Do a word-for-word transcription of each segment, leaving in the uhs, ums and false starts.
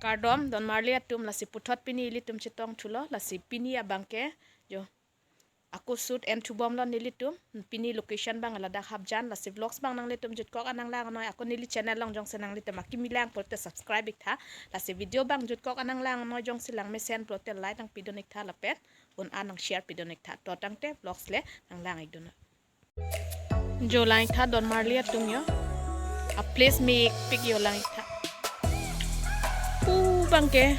Kardom donmarli atum, lasi puthot pini ilitum chetongthulo, lasi pini abangke jo ako shoot en thubomlo nelitum. Pini location abang ladak Hapjan, lasi vlogs abang nanglitum jutkok an nanglang noi, ako neli channel along jongsi nanglitum akimi lang pulote subscribe iktha, lasi video abang jutkok an nanglang noi, jongsi langmesen pulote like nangpidun iktha lapen un an nang share pidun iktha. To tangte vlogs le nanglang ikdun. Jo lang iktha donmarli atum jo. A place mepik jo lang iktha. Pu abangke,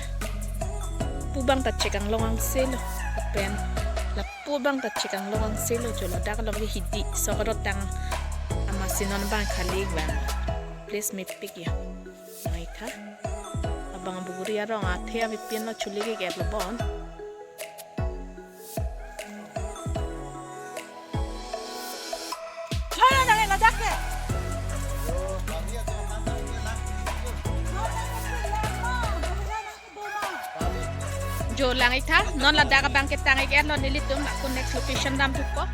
pu abang ta chek anglong angse lo. Lapen lapu abang ta chek anglong angse lo, jo ladak along ke hidi sok arotang amatsi non abang khali abang. Place mepik jo. Lang iktha. Abang buguri arong athe amepin lo, chuli ke gate lo bon. Chaya na ladak ke. Jo lang iktha, non ladak abangke tang ik-etlo nelitum, ako next location damthupo.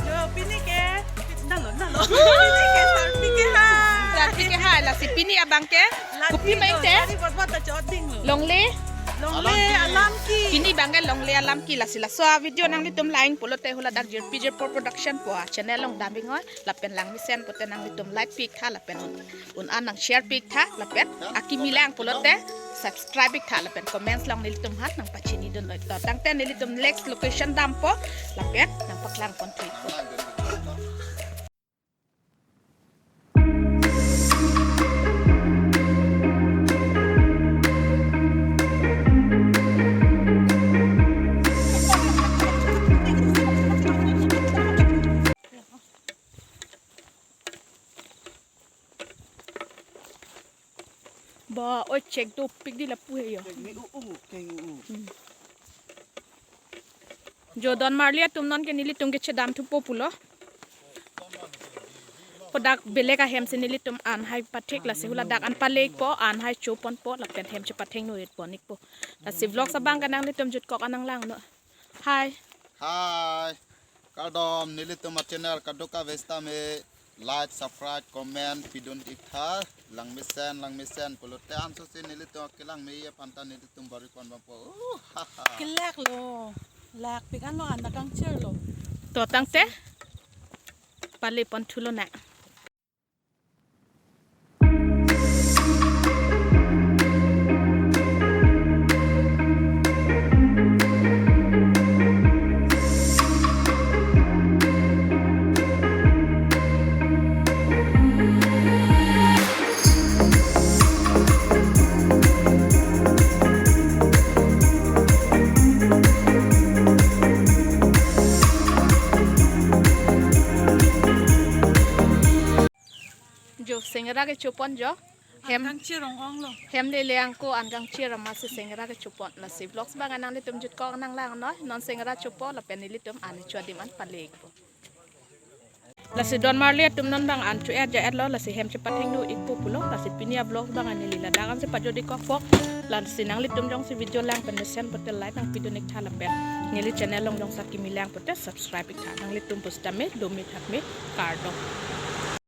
Jo pini ke, nalo, nalo. Pini ke, sarpi ke hai. Sarpi ke hai, lasi pini abangke, kopi ma ingte? Sari bot bot ta choding lo. Longle? Longle, Alamki. Alamki. Pini abangke Longle Alamki, lasi laso a video nanglitum lang pulote hula dak Jirpi Jirpo Production pu a channel along dam ik noi, lapen langmesen pulote nanglitum like pi iktha lapen un, un an nang share pi iktha lapen akimi lang pulote subscribe iktha lapen comments along nelitum aphan nangpachinidun noi. To tangte nelitum next location dampo lapen nangpaklang ponthu ikpo. Ba, oi chek dopik di lapu he jo. Chek ni u u, keng u u. Hmm. Jo donmarli atum, nonke nelitum ke chedamthupo pulo. Kodak belek ahem si nelitum an hai pathek, lasi hula dak an pale ikpo, an hai choponpo lapen hem chepathengno rit pon ikpo. Lasi vlogs abangke nanglitum jutkok an nanglang noi. Hai. Hai. Kardom, nelitum a channel kadokave setame like, subscribe, comment pidun iktha. Langmesen, langmesen pulote anso si nelitum kelang me aphan ta nelitum bari kon bampo. Uh, ha, ha. Kelak lo. Lak pik an lo, an ta kangchir lo. To tangte pale ponthulo na. Jo sengera ke chopon jo. Hem. An kangchir ong ong lo. Hem lele angko an kangchir amatsi sengera ke chopon. Lasi vlogs abang nanglitum jutkok nanglang noi. Non sengera chopo lapen nelitum an cho adim an pale ikpo. Lasi donmarli atum, non abang an cho-et ja-et lo, lasi hem chepathengno ikpo pulo. Lasi pini a vlogs abang neli ladak ansi pajut ik kokpo. Lasi nanglitum jongsi video lang pen mesen pulote like nangpidun iktha lapen neli channel along jongsi akimi lang pulote subscribe iktha. Nanglitum pusitame dome thakme, kardom.